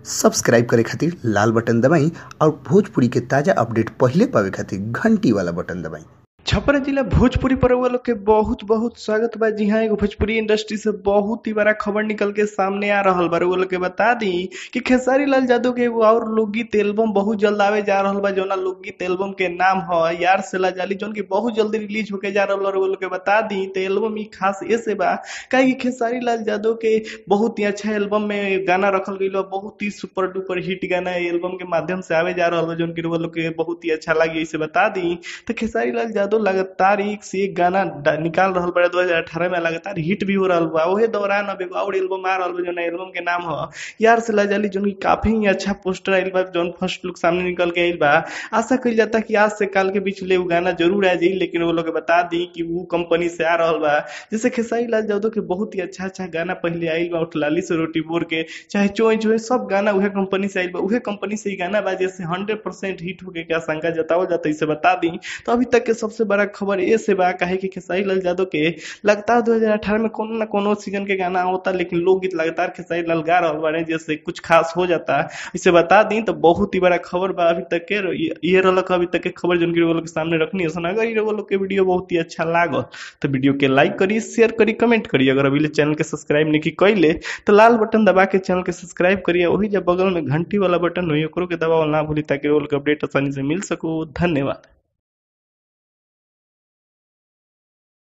Subscribe करे खातिर लाल button दबाई और भोजपुरी के ताजा अपडेट पहिले पावे खातिर घंटी वाला बटन दबाई। छपरा जिला भोजपुरी पर लोग के बहुत बहुत स्वागत बा। जी हाँ, एगो भोजपुरी इंडस्ट्री से बहुत ही बड़ा खबर निकल के सामने आ रहल बा। लोग के बता दी कि खेसारी लाल यादव के एगो और लोकगीत एल्बम बहुत जल्द आवे जा रहल बा, जोना लोकगीत एल्बम के नाम है यार से लाजाली, जोन की बहुत जल्दी रिलीज होके जा रहल बा। लोग के बता दी तो एल्बम ई खास ऐसे बा काहे कि खेसारी लाल यादव के बहुत ही अच्छा एल्बम में गाना रखल गइल बा। बहुत ही सुपर डुपर हिट गाना एल्बम के माध्यम से आवे जा रहल बा, जोन की लोग के बहुत ही अच्छा लगी। इसे बता दी तो खेसारी लाल यादव लगातार एक से एक गाना निकाल रहल बा। 2018 में लगातार हिट भी हो रहल बा। ओहे दौरान अब एगो और एल्बम आ रहल बा, जोन एल्बम के नाम ह यार से लाजाली, जोन की काफी ही अच्छा पोस्टर आइल बा, जोन फर्स्ट लुक सामने निकल के आइल बा। आशा कइल जाता कि आज से काल के बीच ले उ गाना जरूर आ जाई, लेकिन वो लोग के बता दी कि वो कंपनी से आ रहल बा। जैसे खेसारी लाल यादव के बहुत ही अच्छा अच्छा गाना पहले आइल बा, उठलाली से रोटी बोर के, चाहे चोई चोई, सब गाना उहे कंपनी से आइल बा। उहे कंपनी से ही गाना बा जैसे 100% हिट होके के आशंका जतावल जाता। इसे बता दी तो अभी तक के सबसे बड़ा खबर ये से बा काहे कि खेसारी लाल यादव के लगातार 2018 में कोनो ना कोनो सीजन के गाना होता, लेकिन लोकगीत लगातार खेसारी लाल गा रहल बाड़े, जैसे कुछ खास हो जाता। इसे बता दी तो बहुत ही बड़ा खबर बा अभी तक के। ये रहलक अभी तक के खबर जोन की लोग के सामने रखनी है। अगर ये लोग के वीडियो बहुत ही अच्छा लागल तो वीडियो के लाइक करी, शेयर करी, कमेंट करी। अगर अभी ले चैनल के सब्सक्राइब नहीं कैले तो लाल बटन दबा के चैनल के सब्सक्राइब करिए। वही जब बगल में घंटी वाला बटन होई ओकरो के दबावल ना भूली ताकि रोल के अपडेट आसानी से मिल सको। धन्यवाद।